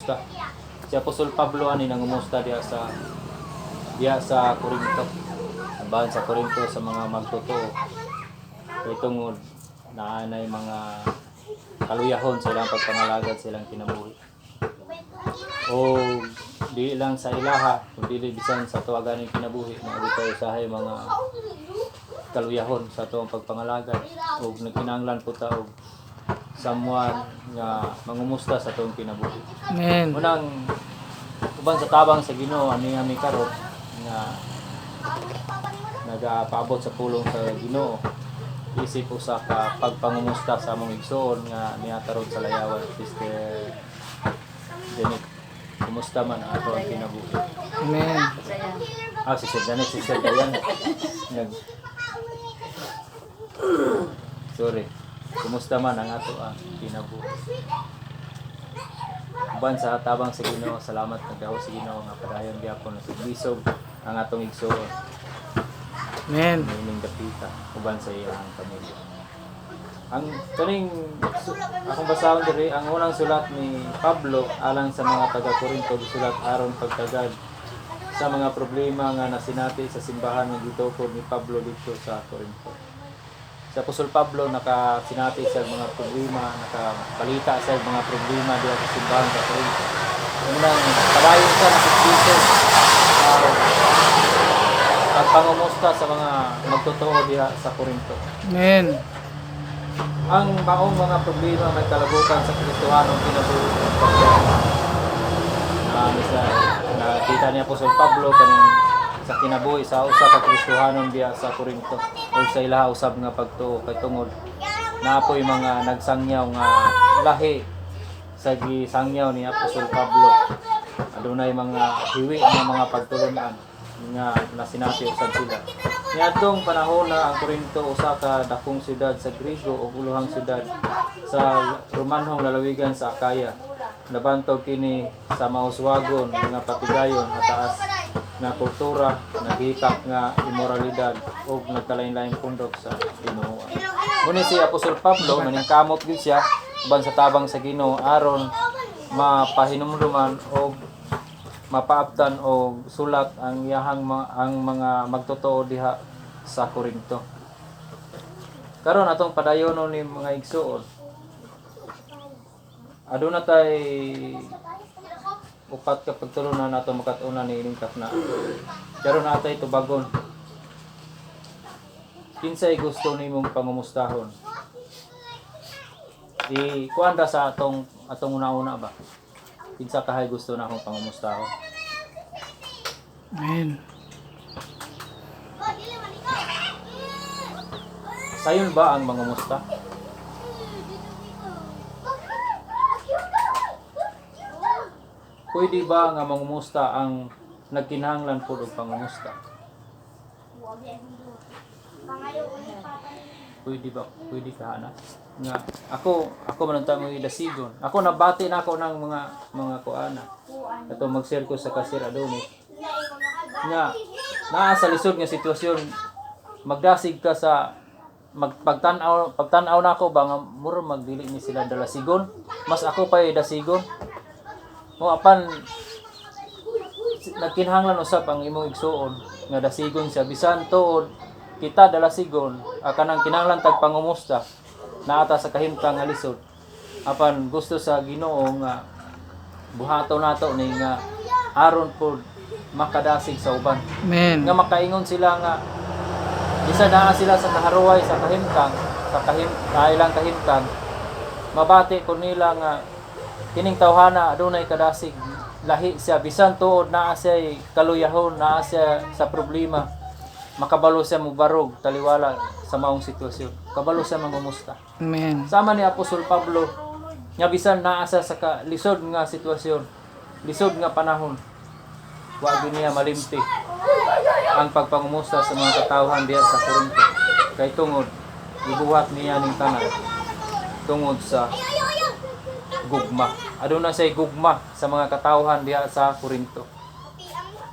pangumusta. Si Apostol Pablo ani nangumusta diha sa Corinto. Bahan sa Corinto sa mga magtotoo. Kay tungod naanay mga kaluyahon sa ilang pagpangalagad sa ilang kinabuhi. O di lang sa ilaha, kundi bisan sa tuwagan ng kinabuhi na tayo usahay mga kaluyahon sa atong pagpangalagad og nagkinahanglan po ta og someone nga mangumusta sa atong kinabuhi. Amen. Unang uban sa tabang sa Ginoo, ani ami karon nga nagapaabot sa pulong sa Ginoo isip usa ka pagpangumusta sa among igsoon nga niya karon sa layawan, Sister Janet. Kumusta man ang ato ang kinabuhi? Amen. Ah, Sister Janet, Sister Dayan. Nag Sorry. Kumusta man ang ato ang kinabuhi? Uban sa tabang sa Ginoo, salamat nagdaho sa Ginoo nga padayon gyapon na sigbisog ang atong igsoon Amen. niining dapita uban sa iyang pamilya. Ang kaning akong basahon diri, ang unang sulat ni Pablo alang sa mga taga Corinto, gisulat aron pagtagad sa mga problema nga nasinati sa simbahan nga gitukod ni Pablo didto sa Corinto. Si Apostol Pablo nakasinati sa mga problema, nakabalita sa mga problema diha sa simbahan sa Corinto. Unang padayon siya nakikita pagpangumusta sa mga magtotoo diha sa Corinto. Amen. Ang maong mga problema may kalabutan sa Kristohanong kinabuhi. Na misa nakita ni Apostol Pablo kaning sa kinabuhi sa usa ka Kristohanon diha sa Corinto ug sa ilaha usab nga pagtuo, kay tungod naapoy mga nagsangyaw nga lahi sa gisangyaw ni Apostol Pablo. Adunay mga hiwi nga mga pagtulunan nga nasinati usab sila. Niadtong panahon na ang Corinto usa ka dakong syudad sa Griego ug ulohang syudad sa Romanhong lalawigan sa Akaya. Nabantog kini sa mauswagon nga patigayon, mataas nga kultura, naghikak nga imoralidad ug nagkalain-laing pundok sa Ginoo. Ngunit si Apostol Pablo maningkamot gyud siya uban sa tabang sa Ginoo aron mapahinumduman og mapaabtan og sulat ang iyahang ang mga magtotoo diha sa Corinto. Karon atong padayonon ni, mga igsuon. Aduna tay upat ka pagtulunan nato makat-unan ni ining takna. Karon atay tubagon. Kinsay gusto nimong pangumustahon? I kuan ra sa atong atong una-una ba? Kinsa kahay gusto na akong pangumustahon? Amen. Sayon ba ang mangumusta? Pwede ba nga mangumusta ang nagkinahanglan pud og pangumusta? Pwede ba? Pwede ka ana? Nga ako ako man ang mo dasigon. Ako nabati na ako ng mga kuana. Ato mag-share ko sa Kasir Adonis. Nga naa sa lisod nga sitwasyon, magdasig ka sa magpagtan-aw pagtan-aw nako ba nga mura magdili ni sila dalasigon, mas ako pa dasigon mo. Apan nagkinahanglan usab ang imong igsuon nga dasigon siya bisan tuod kita dalasigon, kanang kinahanglan tag pangumusta, naata sa kahimtang nga lisod. Apan gusto sa Ginoo nga buhaton nato ni nga aron pod makadasig sa uban Amen. nga makaingon sila nga isa naa sila sa kaharuway sa kahimtang sa kahim ilang kahimtang, mabati ko nila nga kining tawhana adunay kadasig, lahi siya bisan tuod naa siya kaluyahon, naa siya sa problema, makabalo siya mobarog taliwala sa maong sitwasyon, kabalo siya mangumusta. Amen. Sama ni Apostol Pablo nga bisan naa siya sa lisod nga sitwasyon, lisod nga panahon, wa gyud niya malimti ang pagpangumusta sa mga katawhan diha sa Corinto kay tungod gibuhat niya ning tanan tungod sa gugma. Aduna siya gugma sa mga katawhan diha sa Corinto.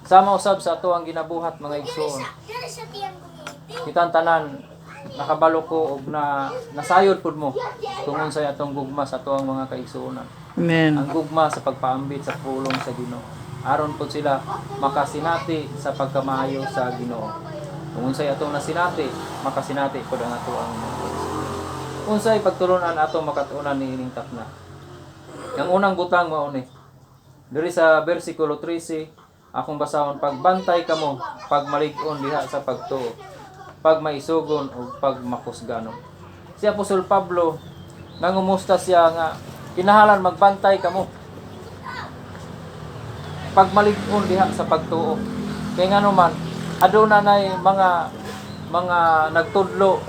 Sama usab sa ato ang ginabuhat, mga igsoon. Kitang tanan nakabalo ko og na nasayod pud mo tungod sa atong gugma sa atoang mga kaigsuonan. Amen. Ang gugma sa pagpaambit sa pulong sa Ginoo. Aron pod sila makasinati sa pagkamaayo sa Ginoo. Kung unsay atong nasinati, makasinati pod ang ato ang unsay pagtulunan atong makatunan niining takna. Ang unang butang mao ni diri sa bersikulo 13, akong basahon: pagbantay kamo, pagmalig-on diha sa pagtuo, pagmaisugon ug pagmakusganon. Si Apostol Pablo nangumusta siya nga kinahanglan magbantay kamo, pagmalig-on diha sa pagtuo. Kay ngano man aduna nay mga nagtudlo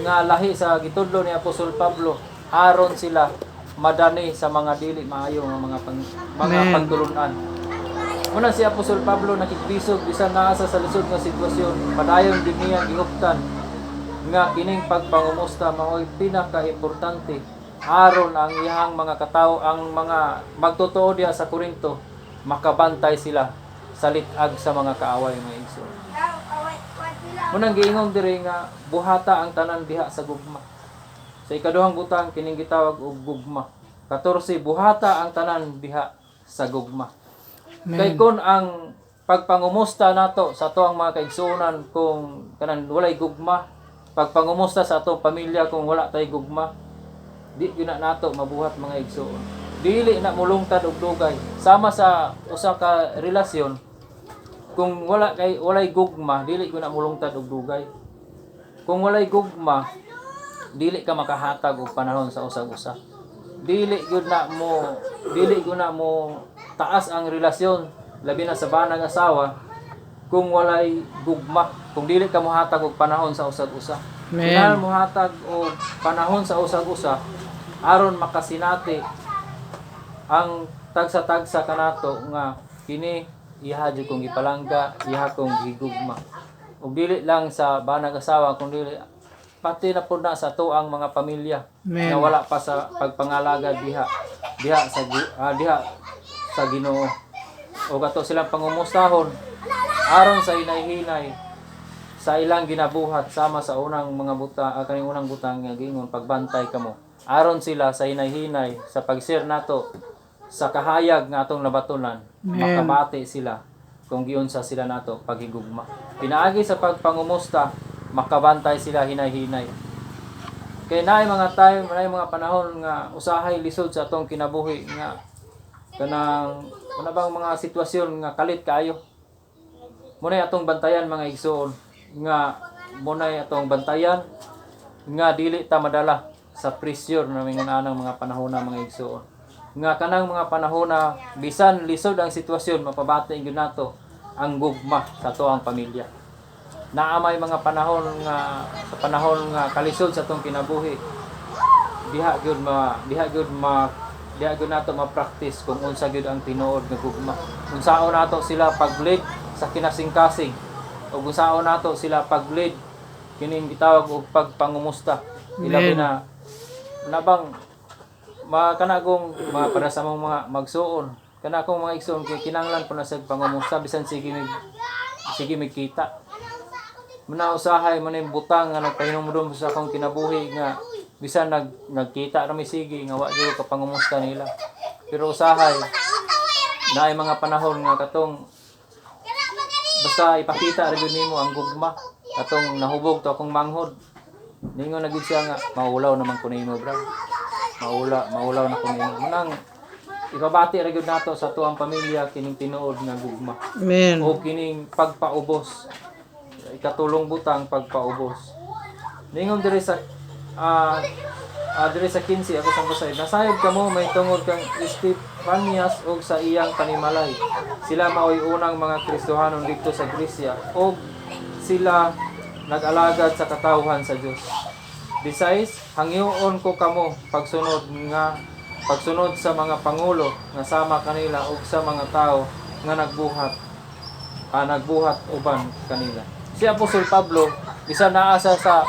nga lahi sa gitudlo ni Apostol Pablo aron sila madani sa mga dili maayo nga mga Amen. pagtulunan. Muna si Apostol Pablo nakigbisog bisan naa sa lisod nga sitwasyon, padayon din niya gihuptan nga kining pagpangumusta mao'y pinakaimportante aron ang iyang mga katao, ang mga magtotoo diha sa Korinto, makabantay sila sa lit-ag sa mga kaaway, mga igsoon. Munang giingon diri nga buhata ang tanan diha sa gugma. Sa ikaduhang butang, kining gitawag og gugma. 14, buhata ang tanan diha sa gugma. Kay Amen. kung ang pagpangumusta nato sa ato ang mga kaigsuonan kung kanan walay gugma, pagpangumusta sa atong pamilya kung wala tay gugma, di gyud na nato mabuhat, mga igsuon. Dili na mulungtad og dugay. Sama sa usa ka relasyon, kung wala kay walay gugma, dili gyud na mulungtad og dugay. Kung walay gugma, dili ka makahatag og panahon sa usag-usa. Dili gyud na mo taas ang relasyon, labi na sa banag asawa, kung walay gugma, kung dili ka mohatag og panahon sa usag-usa. Amen. Kinahanglan mohatag og panahon sa usag-usa aron makasinati ang tagsa-tagsa kanato nga kini iha jud kong gipalangga, iha kong gigugma. Ug dili lang sa banag asawa kung dili pati na pud na sa atuang mga pamilya Amen. nga wala pa sa pagpangalagad diha diha sa diha sa Ginoo. O kato silang pangumustahon aron sa hinay-hinay sa ilang ginabuhat, sama sa unang mga buta, kaning unang butang nga giingon pagbantay kamo aron sila sa hinay-hinay sa pag-share nato sa kahayag nga atong nabatunan, Amen. makabati sila kung giunsa sila nato paghigugma. Pinaagi sa pagpangumusta, makabantay sila hinay-hinay. Kay naay mga time, naay mga panahon nga usahay lisod sa atong kinabuhi nga kanang una bang mga sitwasyon nga kalit kaayo. Muna'y atong bantayan, mga igsoon, nga muna'y atong bantayan nga dili ta madala sa pressure na mingon anang mga panahon na, mga igsoon. Nga kanang mga panahon na bisan lisod ang sitwasyon, mapabati gyud nato ang gugma sa atoang pamilya. Naa may mga panahon nga sa panahon nga kalisod sa atong kinabuhi, diha gyud nato ma-practice kung unsa gyud ang tinuod nga gugma. Unsaon nato sila pag-lead sa kinasingkasing ug unsaon nato sila pag-lead kining gitawag og pagpangumusta. Ilabi Amen. na nabang makanagong mga para sa among mga magsuon, kana akong mga igsoon kay kinahanglan po na sa pangumusta bisan sige mig kita. Muna usahay mo na yung butang nga nagpahinumdum sa akong kinabuhi nga bisan nagkita ra mi sige nga wa jud ka pangumusta nila. Pero usahay naay mga panahon nga katong basta ipakita ra gyud nimo ang gugma. Katong nahubog to akong manghod, ningon na gyud siya nga maulaw naman ko nimo, bro, maulaw na ko nimo. Munang ipabati ra gyud nato sa tuang pamilya kining tinuod nga gugma Amen. o kining pagpaubos. Ikatulong butang, pagpaubos. Ningon diri sa 15, ako sang basay: "Nasayod kamo may tungod kang Estefanias og sa iyang panimalay. Sila maoy unang mga Kristohanon didto sa Gresya og sila nag-alagad sa katawhan sa Dios. 16, hangyoon ko kamo pagsunod sa mga pangulo nga sama kanila ug sa mga tao nga nagbuhat uban kanila." Si Apostol Pablo bisan naa sa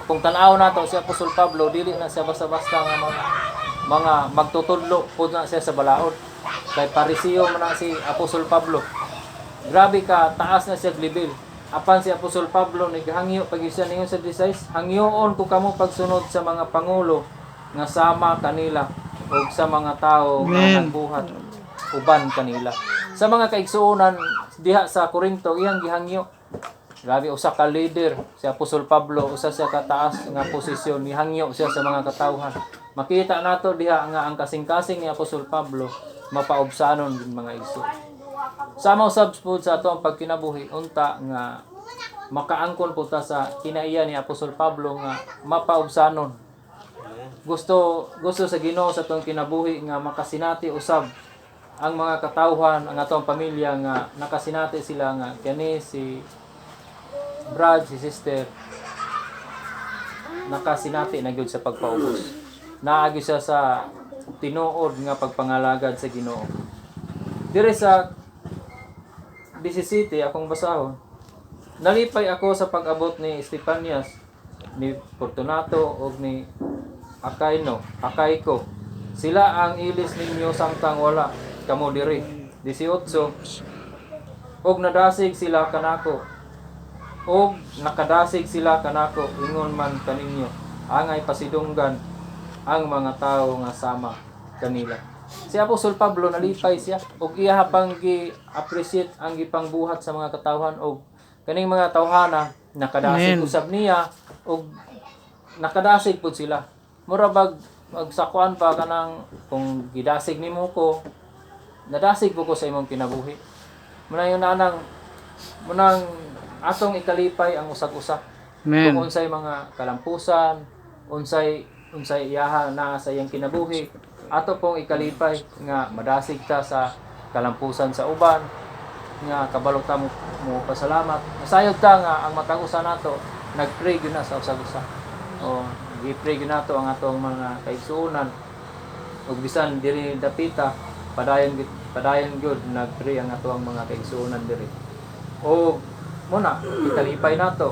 kung tan-aw nato si Apostol Pablo, dili na siya basta-basta nga mga magtutudlo pud na siya sa balaod. Kay Pariseo man na si Apostol Pablo. Grabe ka taas na siya level. Apan si Apostol Pablo naghangyo pag siya ningon sa 16, "Hangyoon ko kamo pagsunod sa mga pangulo nga sama kanila ug sa mga tawo nga Amen. nagbuhat uban kanila. Sa mga kaigsuonan diha sa Corinto, iyang gihangyo. Grabe, usa ka leader si Apostol Pablo, usa siya kataas nga posisyon, gihangyo siya sa mga katawhan. Makita nato diha nga ang kasing-kasing ni Apostol Pablo mapaubsanon gid, mga igsoon. Sama usab pud sa ato ang pagkinabuhi unta nga makaangkon po ta sa kinaiya ni Apostol Pablo nga mapaubsanon. Gusto gusto sa Ginoo sa atong kinabuhi nga makasinati usab ang mga katawhan, ang atong pamilya nga nakasinati sila nga kani si Brad, si sister, nakasinati na gyud sa pagpaubos. Naagi siya sa tinuod nga pagpangalagad sa Ginoo. Dire sa 17 akong basahon. "Nalipay ako sa pag-abot ni Estepanias, ni Fortunato ug ni Akaino, Akaiko. Sila ang ilis ninyo samtang wala kamo diri." 18. "Og nadasig sila kanako. Og nakadasig sila kanako ingon man kaninyo. Angay pasidunggan ang mga tao nga sama kanila." Si Apostol Pablo, nalipay siya og iya pang gi-appreciate ang gipangbuhat sa mga katawhan og kaning mga tawhana nakadasig Amen. usab niya og nakadasig pud sila. Mura bag magsakuan pa kanang kung gidasig nimo ko, nadasig po ko sa imong kinabuhi. Muna yun anang munang atong ikalipay ang usag-usa. Amen. Kung unsay mga kalampusan, unsay unsay iyaha naa sa iyang kinabuhi, ato pong ikalipay nga madasig ta sa kalampusan sa uban, nga kabalo ta mo pasalamat. Masayod ta nga ang matag usa nato nagpray gyud na sa usag-usa. O gi-pray gyud nato ang atong mga kaigsuonan ug bisan diri dapita, padayon padayon gyud nagpray ang ato ang mga kaigsuonan diri. O muna ikalipay nato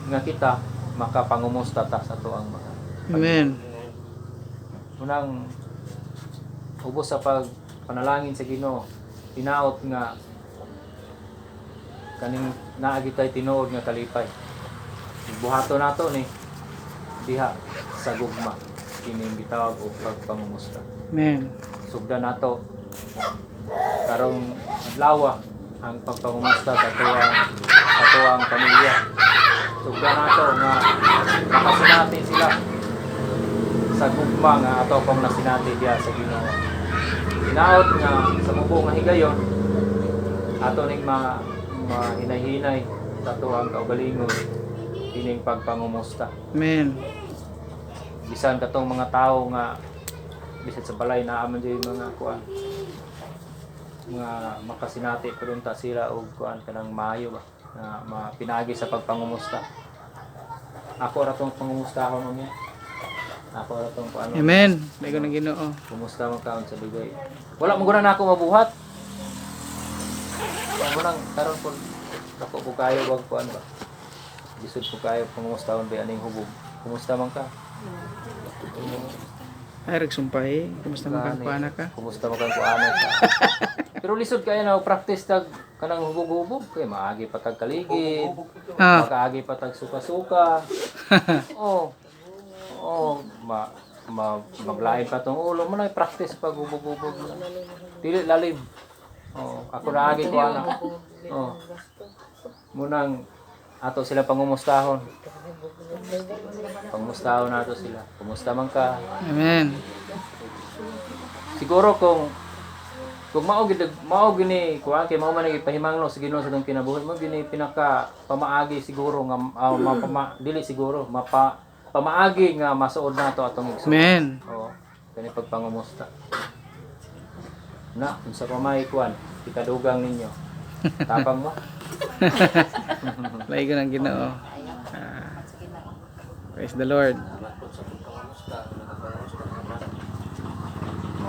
nga kita makapangumusta ta sa ato ang mga Amen. Unang ubos sa pagpanalangin sa Ginoo, hinaot nga kaning naa gitay tinuod nga kalipay. Buhato nato ni diha sa gugma kining gitawag og pagpangumusta. Amen. Sugdan nato karong adlaw ang pagpangumusta sa atuang pamilya. Sugdan nato nga makasinati sila sa gugma nga ato pong nasinati diha sa Ginoo. Hinaot nga sa mubo nga higayon ato ning ma mahinay-hinay sa atuang kaugalingon kining pagpangumusta. Amen. Bisan katong mga tao nga bisan sa balay naa man jud mga kuan mga makasinati, pero unta sila og kuan kanang maayo ba nga mapinagi sa pagpangumusta. Ako ra tong pangumustahon unya, ako ra tong kuan. Amen. Daigo ng Ginoo. Kumusta man kaon sa bigay? Wala mo guna na ako mabuhat. Mo nang karon po dako po kayo wag kuan ba. Lisod po kayo pangumustahon ba aning hubog. Kumusta man ka? Ay, ragsumpay. Kumusta man ka, kuana ka? Kumusta man kang kuana ka? Pero lisod kayo na practice tag kanang hubog-hubog kay maagi pa tag kaligid. Makaagi pa tag suka-suka. Oh. Oh, ma ma maglain pa tong ulo mo na practice pag hubog-hubog mo. Dili lalim. Oh, ako naagi ko ana. Oh. Munang ato sila pangumustahon. Pangumustahon nato sila. Kumusta man ka? Amen. Siguro kung mao gini kuan kay mao man ang ipahimangno sa Ginoo sa atong kinabuhi mo gini pinaka pamaagi siguro nga dili siguro mapa pamaagi nga masuod nato atong igsoon. Amen. Oo. Kani pagpangumusta. Na, unsa pa may kuan, ikadugang ninyo. Tapang mo. Daigo ng Ginoo. Ah. Praise the Lord. Salamat po sa pagpangamusta.